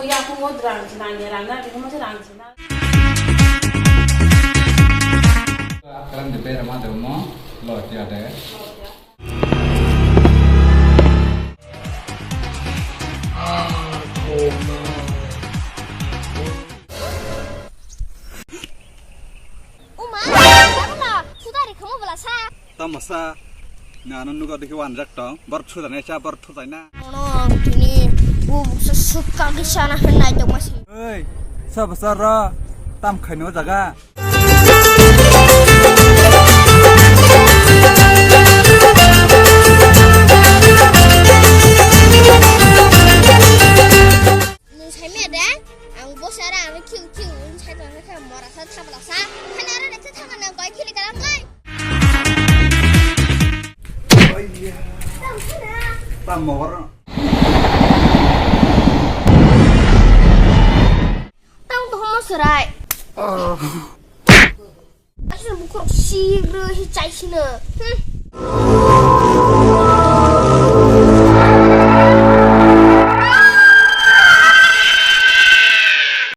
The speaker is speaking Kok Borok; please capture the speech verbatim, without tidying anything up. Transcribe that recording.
Yakungo rang chinang ya rang na, bini mo rang chinang. Akran de bera ma de mo, lo tia de. Uma, sabla, sudari kamu belasa. Tamasa, na anu nuga dikhi wan jak tong, bor thudane cha, bor thudai na. Ono, tini, bu buksa sukka gisa na henai tong masi. Oi, sa besar ro, tam khaino jaga. Nwng sai maya de, ang bosa ra, ang khiu khiu, nwng sai tong kha, mora sa, thabla sa, khana ra, sa thangna, koi khili kalam kai. Tam khana. Tam mora. Tang to homo serai. Asal bukur si bro si chai sino. Hmm.